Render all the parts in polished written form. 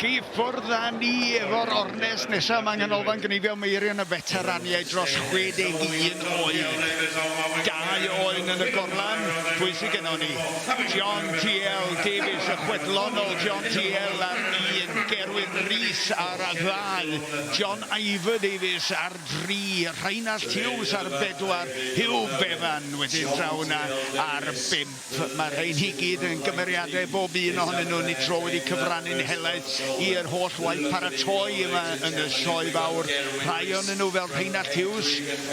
Ac i ffwrdd â ni efo'r ornest nesaf yma yng Nghanolfan Gneifio Meirion y feteraniaid dros 61 oed. Dau oen yn y gorlan, pwy sydd gennon ni? John TL Davies, y chwedlonol John TL ar un, Gerwyn Rees ar ddau, John Ivor Davies ar dri, Rheinallt Hughes ar bedwar, Huw Bevan wedyn draw yna ar bump. Mae'r rhain i gyd yn gymeriadau, bob un ohonyn nhw'n eu tro wedi cyfrannu'n helaeth i'r holl waith paratoi yma yn y Sioe Fawr. Rhai ohonyn nhw, fel Rheinallt Hughes,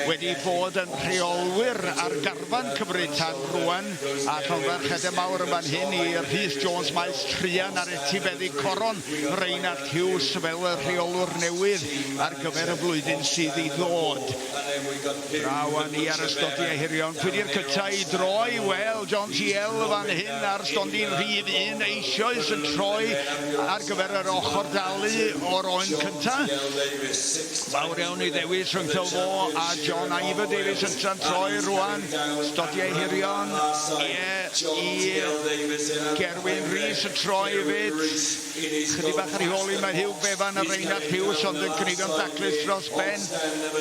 wedi bod yn rheolwyr ar garfan Cymru tan rŵan, a llongyfarchiadau mawr yn fan hyn i Rhys Jones Maes Truan ar etifeddu coron Rheinallt Hughes fel y rheolwr newydd ar gyfer y flwyddyn sydd i ddod. Draw â ni ar y stodiau hirion. Pwy 'di'r cyta i droi? Wel, John TL fan hyn ar stondin rhif un eisoes yn troi ar gyfer yr ochr dalu o'r oen cynta. Fawr iawn i ddewis rhyngtho fo a John Ivor Davies ynta'n troi rwan. Stodiau hirion, ie, i Gerwyn Rees yn troi hefyd. Chydig bach ar ei hôl hi mae Huw Bevan a Reinallt Hughes ond yn cnifio'n daclus dros ben.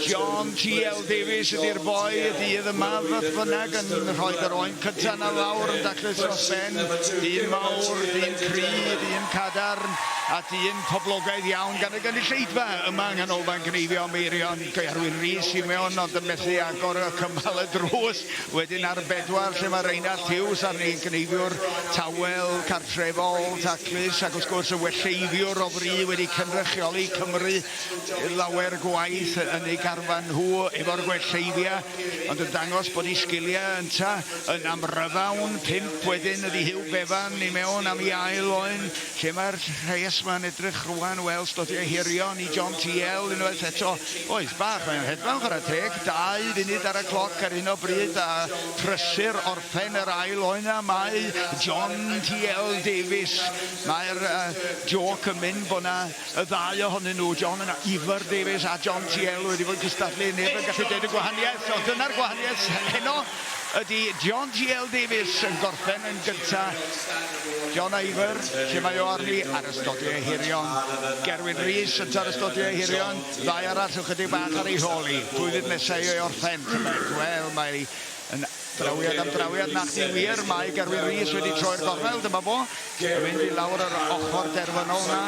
John TL Davies ydi'r boi y dydd yma fodd bynnag yn rhoid yr oen cynta 'na lawr yn daclus dros ben. Dyn mawr, dyn cry, dyn cadarn a dyn poblogaidd iawn gan y gynulleidfa yma yng Nghanolfan Gneifio Meirion. Gerwyn Rees i mewn ond yn methu agor y cymal y drws. Wedyn ar bedwar lle mae Reinallt Hughes arni, yn gneifiwr tawel, cartrefol, taclus ac wrth gwrs y welleifiwr o fri wedi cynrychioli Cymru lawer gwaith yn eu carfan nhw efo'r gwelleifia, ond yn dangos bod ei sgiliau ynta yn amryddawn. Pump wedyn ydi Huw Bevan i mewn am ei ail oen. Lle mae'r rhes 'ma'n edrych rwan? Wel, stodiau hirion i John TL unwaith eto. Oes, bach, mae'n hedfan chwarae teg. 2 funud ar y cloc ar hyn o bryd a prysur orffen yr ail oen 'na. Mae John TL Davies. Mae'r uh, jôc yn mynd bod 'na y ddau ohonyn nhw, John yna, Ivor Davies a John TL wedi bod yn cystadlu, neb yn gallu deud y gwahaniaeth, ond dyna'r gwahaniaeth heno ydy John TL Davies yn gorffen yn gynta. John Ivor, lle mae o arni? Ar y stodiau hirion. Gerwyn Rees yn ar y stodiau hirion. Ddau arall ychydig bach ar ei hôl hi. Pwy fydd nesaf i orffen, tybed? Wel, mae yn drawiad am drawiad, nachdi wir, mae Gerwyn Rees wedi troi'r gornel, dyma fo, yn mynd i lawr yr ochr derfynol na.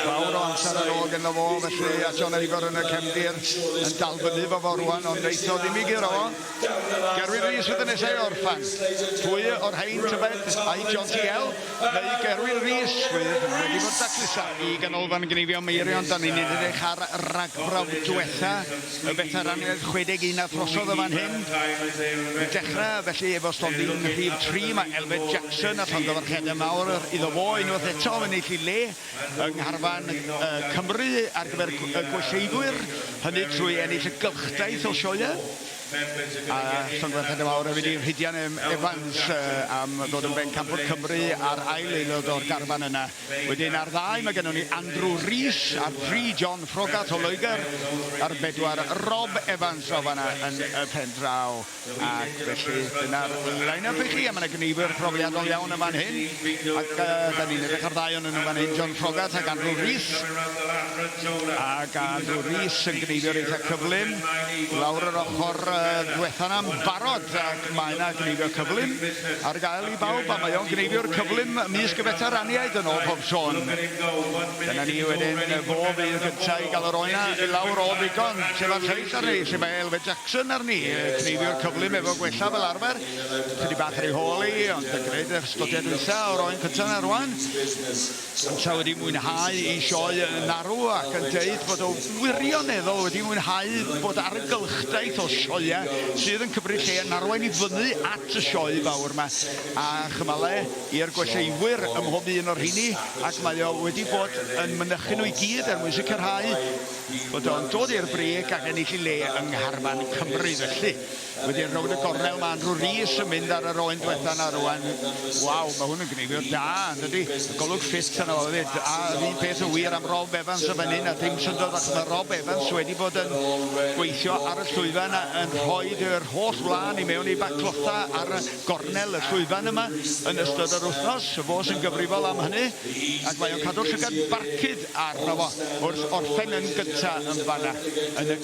Fawr o amser ar ôl ganddo fo, felly, a John Ivor yn y cefndir yn dal fyny fo fo rwan, ond neith o ddim i guro fo. Gerwyn Rees fydd y nesaf i orffan. Pwy o'r rhain tybed? Ai John TL neu Gerwyn Rees fydd wedi bod daclusa? I Ganolfan Gneifio Meirion, dan ni'n edrych ar ragbrawf dwetha y feteraniaid 61 a throsodd yn fan hyn. Yn dechrau felly efo stondin rhif 3 mae Elfed Jackson a llongyfarchiadau mawr iddo fo unwaith eto am ennill ei le yng ngharfan Cymru ar gyfer y gwelleidwyr, hynny trwy ennill y gylchdaith o sioeau. A llongyfarchiadau mawr hefyd i Rhydian Evans am ddod yn bencampwr Cymru a'r ail aelod o'r garfan yna. Wedyn ar ddau mae gennon ni Andrew Rees, ar dri John Froggatt o Loegr, ar bedwar Rob Evans o fan'na yn y pen draw. Ac felly dyna'r line-up i chi, a mae 'na gneifwyr profiadol iawn yn fan hyn, ac da ni'n edrych ar ddau ohonyn nhw fan hyn, John Froggatt ac Andrew Rees. Ac Andrew Rees yn gneifiwr eitha cyflym, lawr yr ochr ddiwetha 'na'n barod, ac mae 'na gneifio cyflym ar gael i bawb, a mae o'n gneifiwr cyflym ymysg y feteraniaid yn ôl pob sôn. Dyna ni wedyn, fo fydd gynta i gael yr oen 'na i lawr o ddigon, lle mae'r lleill arni, lle mae Elfed Jackson. Jackson arni, cneifiwr cyflym efo gwella fel arfer. Chydig bach ar ei hôl hi, ond yn gwneud yr ystodiad dwytha o'r oen cynta 'na rwan. Ynta wedi mwynhau ei sioe yn arw ac yn deud bod o wirioneddol wedi mwynhau bod ar y gylchdaith o sioeau sydd yn cymryd lle yn arwain i fyny at y sioe fawr 'ma a chymale i'r gwelleuwyr ym mhob un o'r rheini ac mae o wedi bod yn mynychu nhw i gyd er mwyn sicrhau Bod o'n dod i'r brig ac ennill ei le yng ngharfan Cymru felly. Wedyn rownd y gornel mae Andrew Rees yn mynd ar yr oen dwetha 'na rwan. Waw, mae hwn yn gneifiwr da, yn dydi? Golwg ffit arno fo hefyd. A yr un peth yn wir am Rob Evans yn fan hyn, a dim syndod achos mae Rob Evans wedi bod yn gweithio ar y llwyfan yn rhoi yr holl wlân i mewn i baclotha ar gornel y llwyfan yma yn ystod yr wythnos. Fo sy'n gyfrifol am hynny, ac mae o'n cadw llygad barcud arno fo wrth orffen yn gynta yn fanna. Yn y...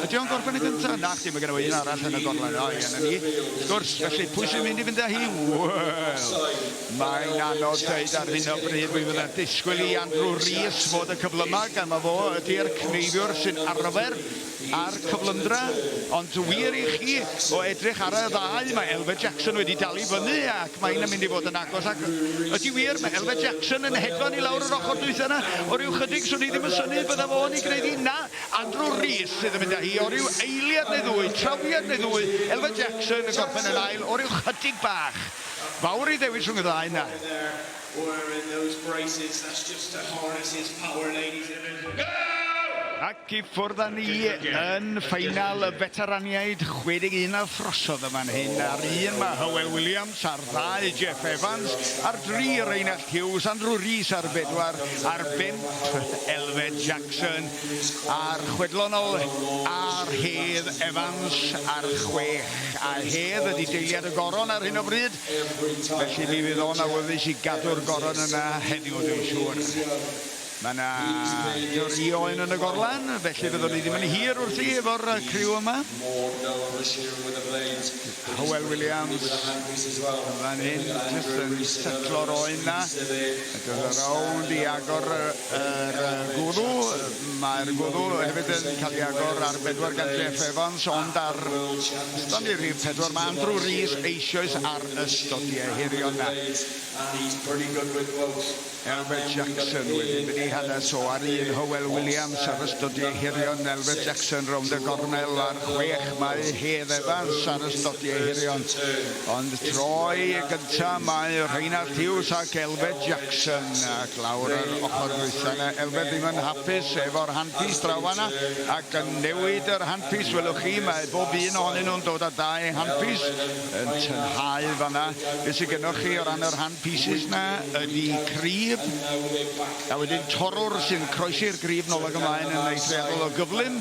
Ydy o'n gorffen yn gynta? Na chdi, mae gen i un arall yn y gorlan. O ie, na ni. Wrth gwrs, felly pwy sy'n mynd i fynd â hi? Wel, mae'n anodd dweud ar hyn o bryd. Mi fydda'n disgwyl i Andrew Rees fod y cyflyma, gan ma fo ydy'r cneifiwr sy'n arfer a'r cyflymdra, ond wir i chi, o edrych ar y ddau, mae Elfed Jackson wedi dal i fyny ac mae'n mynd i fod yn agos ac ydy wir, mae Elfed Jackson yn hedfan i lawr yr ochr dwytha yna o ryw chydig, swn i ddim yn synnu bydda fo'n ei gwneud hi, na, Andrew Rees sydd yn mynd â hi o ryw eiliad neu ddwy, trawiad neu ddwy, Elfed Jackson yn gorffen yn ail o ryw chydig bach. Fawr i ddewis rhwng y ddau yna. Ac i ffwrdd â ni yn ffeinal y feteraniaid 61 a throsodd yn fan hyn. Ar un mae Hywel Williams, ar ddau Jeff Evans, ar dri Reinallt Hughes, Andrew Rees ar bedwar, ar bump Elfed Jackson, a'r chwedlonol a'r Hedd Evans ar chwech. A Hedd ydi deiliad y goron ar hyn o bryd. Felly mi fydd o'n awyddus i gadw'r goron yna heddiw dwi'n siŵr. Mae yna dri oen yn y gorlan, felly fyddwn ni ddim yn hir wrthi efo'r criw yma. Hywel Williams yn fan hyn, jyst yn setlo'r oen na. A dod o rownd i agor yr gwddw. Mae'r gwddw hefyd yn cael ei agor ar bedwar gan Jeff Evans, ond ar ystod i'r rhif pedwar mae Andrew Rees eisoes ar y stodiau hirion na. Elfed Jackson wedyn mynd i hanes o ar un Hywel Williams ar ystod ei hirion Elfed Jackson rownd y gornel ar chwech mae Hedd Evans ar ystod ei hirion ond troi gynta mae Rheinallt Hughes ac Elfed Jackson ac lawr yr ochr ddwytha yna Elfed ddim yn hapus efo'r handpiece draw fanna ac yn newid yr handpiece welwch chi mae bob un ohonyn nhw'n dod â dau handpiece yn tynhau fanna. Be sy gennoch chi o ran yr hand pieces 'na ydi crib, a wedyn torrwr sy'n croesi'r grib nôl ag ymlaen yn eithriadol o gyflym.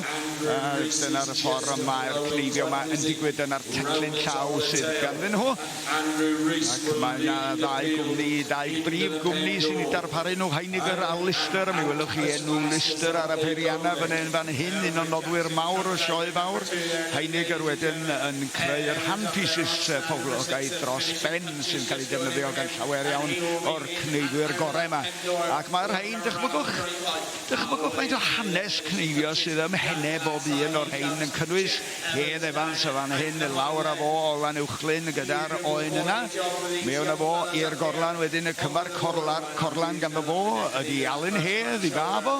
A dyna'r ffordd y mae'r cneifio 'ma yn digwydd, dyna'r teclyn llaw sydd ganddyn nhw. Ac mae 'na ddau gwmni, dau brif gwmni sy'n eu darparu nhw, Heiniger a Lister, a mi welwch chi enw Lister ar y peiriannau fan hyn, fan hyn, un o noddwyr mawr y sioe fawr. Heiniger wedyn yn creu'r handpieces poblogaidd dros ben sy'n cael eu defnyddio gan llawer iawn o'r cneifwyr gorau yma. Ac mae'r rhain, dychmygwch, dychmygwch faint o hanes cneifio sydd ym mhenne bob un o'r rhain, yn cynnwys Hedd Evans y fan hyn, lawr â fo o Lanuwchllyn gyda'r oen yna, mewn â fo i'r gorlan wedyn, y cyfar corlan, corlan ganddo fo ydi Alun Hedd, i fab o.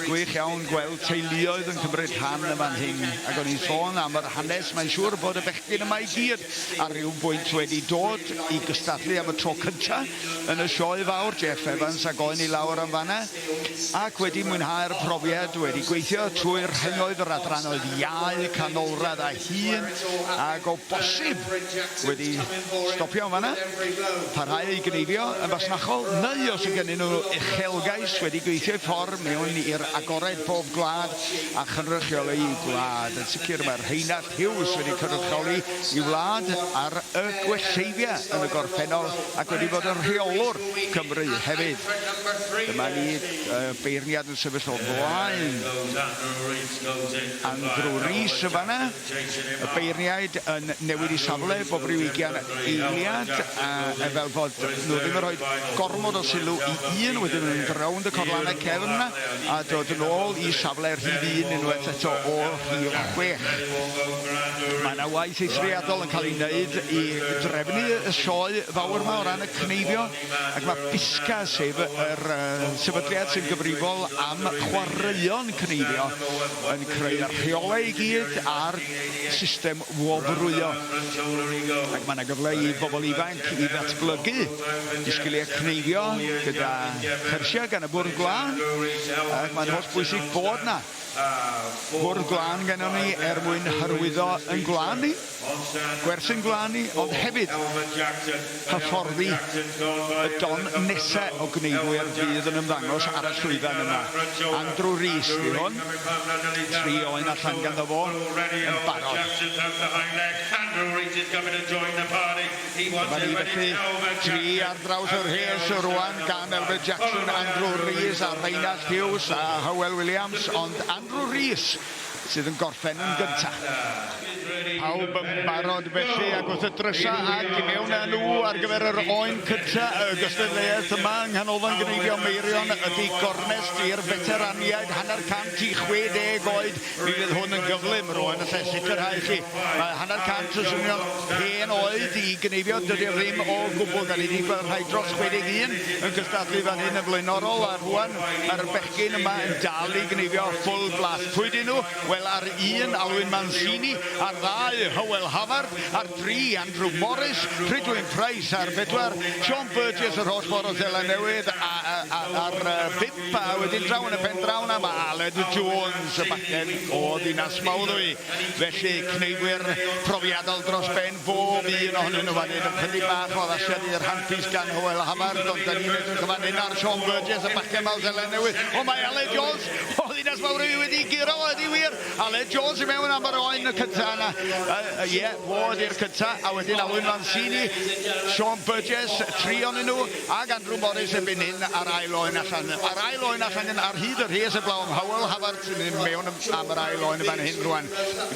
Gwych iawn gweld teuluoedd yn cymryd rhan yn fan hyn, ac o'n i'n sôn am yr hanes, mae'n siŵr bod y bechgyn yma i gyd ar ryw bwynt wedi dod i gystadlu am y tro cynta yn y sioe fawr, Jeff Evans ag oen i lawr yn fanna, ac wedi mwynhau'r profiad, wedi gweithio trwy'r rhengoedd, yr adranoedd iau, canolradd a hŷn, ac o bosib wedi stopio yn fanna, parhau i gneifio yn fasnachol, neu os yw gennyn nhw uchelgais, wedi gweithio eu ffordd mewn i'r agored bob gwlad a chynrychioli eu gwlad. Yn sicr mae Rheinallt Hughes wedi cynrychioli ei wlad ar y gwelleiddiau yn y gorffennol ac wedi bod yn rheolwr Cymru hefyd. Dyma ni, beirniad yn sefyll o flaen Andrew Rees yn fanna. Y beirniaid yn newid eu safle bob ryw ugian eiliad, a fel bod nhw ddim yn rhoi gormod o sylw i un, wedyn yn mynd rownd y corlannau cefn 'na a dod yn ôl i safle rhif un unwaith eto o rhif chwech. Mae yna waith eithriadol yn cael ei wneud i drefnu y sioe fawr yma o ran y cneifio, ac mae BISCA, sef yr sefydliad sy'n gyfrifol am chwaraeon cneifio, yn creu'r rheolau i gyd a'r system wobrwyo. Ac mae yna gyfle i bobl ifanc i ddatblygu eu sgiliau cneifio gyda chyrsiau gan y Bwrdd Gwlân, ac mae'n hollbwysig bod 'na Fwrdd Gwlân gennon ni er mwyn hyrwyddo ein gwlân ni, gwerthu'n gwlân ni, ond hefyd hyfforddi y don nesa o gneifwyr fydd yn ymddangos. ar y llwyfan yma. Andrew Rees 'di hwn. Tri oen allan ganddo fo yn barod. Dyma ni felly, tri ar draws y rhes rwan gan Elfed Jackson, Andrew Rees a Rheinallt Hughes a Hywel Williams, ond Andrew Rees sydd yn gorffen yn gyntaf. Pawb yn barod felly ac wrth y drysau ac i mewn â nhw ar gyfer yr oen cynta y gystadleuaeth yma yng Nghanolfan Gneifio Meirion ydy gornest i'r feteraniaid hanner cant i 60 oed. Mi fydd hwn yn gyflym rwan allai sicrhau i chi. Mae hanner cant yn swnio'n hen oed i gneifio, dydy o ddim o gwbl. Da ni wedi gweld rhai dros 61 yn cystadlu fan hyn yn flaenorol a rwan mae'r bechgyn yma yn dal i gneifio full blast. Pwy dyn nhw? Wel ar un Alwyn Mancini, ar ddau Hywel Havard, ar dri Andrew Morris, Rhydwyn Price ar bedwar, Sean Burgess yr holl ffordd o Seland Newydd a, a, a, ar bump a wedyn draw yn y pen draw na mae Aled Jones y bachgen o Ddinas Mawddwy. Felly cneifwyr profiadol dros ben bob un ohonyn nhw fan hyn. Ychydig bach o addasiad i'r handpiece gan Hywel Havard ond da ni'n edrych yn fan hyn ar Sean Burgess y bachgen ma o Seland Newydd. O mae Aled Jones o Ddinas Mawddwy wedi guro ydi wir. Aled Jones i mewn am yr oen y cynta yna. Ie, uh, fo ydi'r cynta. A wedyn Alwyn Mancini, Sean Burgess, tri onyn nhw, ac Andrew Morris erbyn hyn ar ail oen allan. Ar ail oen allan yn ar hyd y rhes heblaw am Howell Havard sy'n mynd mewn am yr ail oen yn fan hyn rwan.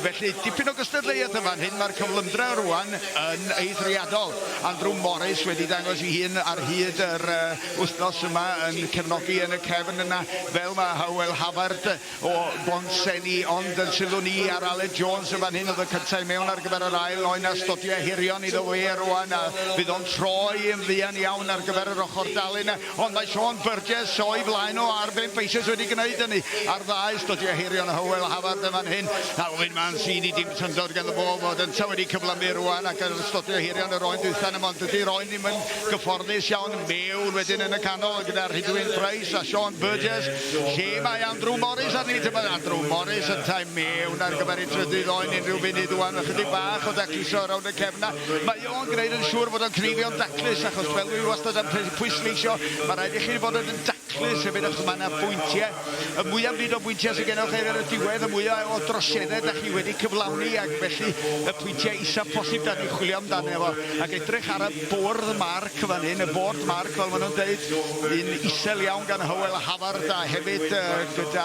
Felly, dipyn o gystadleuaeth yn fan hyn, mae'r cyflymdra rwan yn eithriadol. Andrew Morris wedi dangos ei hun ar hyd yr uh, wythnos yma yn cefnogi yn y cefn yna, fel mae Howell Havard o Bontsenni, ond yn sylw ni ar Aled Jones yn fan hyn oedd y cyntaf i mewn ar gyfer yr ail oen a stodiau hirion iddo fe rwan a fydd o'n troi yn fuan iawn ar gyfer yr ochr dalu yna, ond mae Sean Burgess o'i flaen o ar bump eisoes wedi gwneud hynny ar ddau stodiau hirion Hywel Havard yn fan hyn. Alwyn Mancini dim syndod ganddo fo fod yntau wedi cyflymu rwan ac ar stodiau hirion yr oen dwytha yna, ond dydy'r oen ddim yn gyfforddus iawn mewn wedyn yn y canol gyda Rhydwyn Price a Sean Burgess. Lle mae Andrew Morris arni? Tybed Andrew Morris yntau mewn ar gyfer ei trydydd oen unrhyw funud wan, ychydig bach o dacluso rownd y cefn 'na. Mae o'n gwneud yn siŵr fod o'n cneifio'n daclus achos fel dwi wastad yn pwysleisio, mae rhaid i chi fod yn daclus hefyd achos mae yna bwyntiau. Y mwyaf byd o bwyntiau sydd gennych chi ar y diwedd, y mwyaf o droseddau da chi wedi cyflawni ac felly y pwyntiau isaf posib da ni'n chwilio amdano fo. Ac edrych ar y bwrdd marc fan hyn, y board marc fel maen nhw'n deud, Un isel iawn gan Hywel Havard a hefyd gyda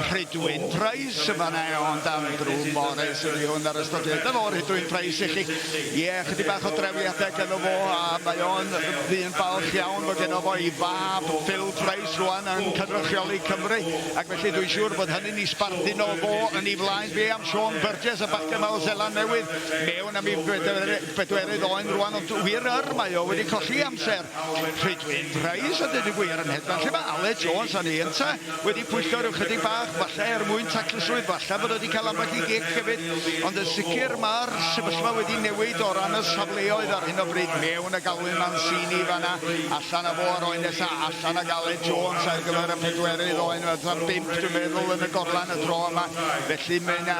Rhydwyn Price yn fanna ond Andrew Morris ydi hwn ar y stodiau. Dyna fo Rhydwyn Price i chi. Ie, yeah, chydig bach o drefniadau ganddo fo a mae o'n ddyn balch iawn fod geno fo ei fab Phil Price rwan yn cynrychioli Cymru ac felly dwi'n siŵr bod hynny'n ei sbarduno fo yn ei flaen. Be am Sean Burgess y bachgen ma o Seland Newydd mewn am ei bedwerydd oen rwan ond wir yr mae o wedi colli amser. Rhydwyn Price a deud y gwir yn hedfan. Lle mae Aled Jones a ni ynta wedi pwyllo rhyw chydig bach, falle er mwyn taclusrwydd, falle bod o wedi cael ambell i gic hefyd, ond yn sicr mae'r sefyllfa wedi newid o ran y safleoedd ar hyn o bryd, mewn ag Alwyn Mancini fanna, allan â fo ar oen nesa, allan ag Aled Jones ar gyfer y pedwerydd oen, fatha bump dwi'n meddwl yn y gorlan y tro yma, felly mae yna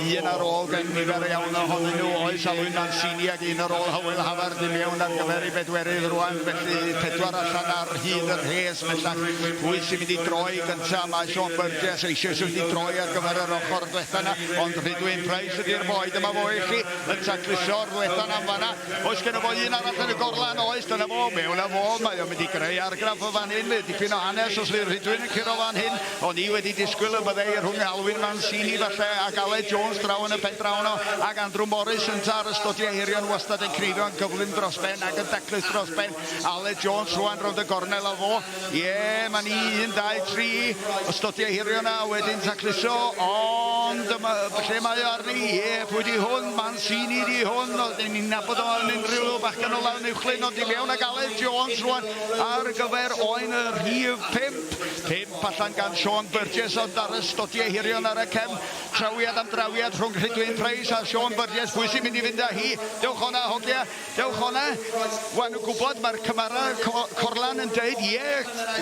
un ar ôl gen nifer iawn ohonyn nhw, oes Alwyn Mancini ac un ar ôl Hywel Havard i mewn ar gyfer ei bedwerydd rwan, felly pedwar allan ar hyd y rhes bellach. Pwy sy'n mynd i droi gynta? Mae Sean Burgess eisoes wedi droi ar gyfer yr ochr ddwetha 'na, ond Rhydwyn Price ydi'r boi, dyma fo i chi, yn tacluso'r ddwetha 'na yn fan'na. Oes gynno fo un arall yn y gorlan? Oes, dyna fo, mewn â fo, mae o'n mynd i greu argraff o fan hyn, dipyn o hanes os fydd Rhydwyn yn curo fan hyn. O'n i wedi disgwyl y byddai rhwng Alwyn Mancini falle ac Aled Jones draw yn y pen draw yno ac Andrew Morris ynta ar y stodiau hirion wastad yn creifio'n gyflym dros ben ac yn daclus dros ben. Aled Jones rwan rownd y gornel â fo. Ie, mae ni 1, 2, 3 o stodiau hirion a wedyn tacluso ond yma, lle mae o arni? Ie, pwy di hwn? Mancini di hwn. Oedden ni'n nabod o yn unrhyw bachgen o Lanuwchllyn ond i mewn ag Aled Jones rwan ar gyfer oen y rhif 5. Pump allan gan Sean Burgess ond ar y stodiau hirion ar y cefn. Trawiad am drawiad rhwng Rhydwyn Price a Sean Burgess. Pwy sy'n mynd i fynd â hi? Dewch o'na, hogia. Dewch o'na. Wan nhw'n gwybod, mae'r cymara Corlan yn deud, ie,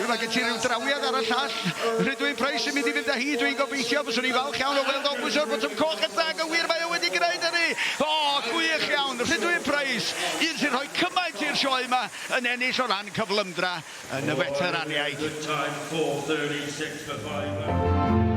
mae gen ti rhyw drawiad ar y llall. Rhydwyn Price sy'n mynd i fynd â hi, dwi'n gobeithio. Fyswn i'n falch iawn o weld o'n pwyso'r botwm coch yn dda, yn wir mae o wedi gwneud hynny. O, gwych iawn. Rhydwyn Price, un sy'n rhoi cymaint i'r sioe yma yn ennill o ran cyflymdra yn y feteraniaid. Good time, 4:36 for 5.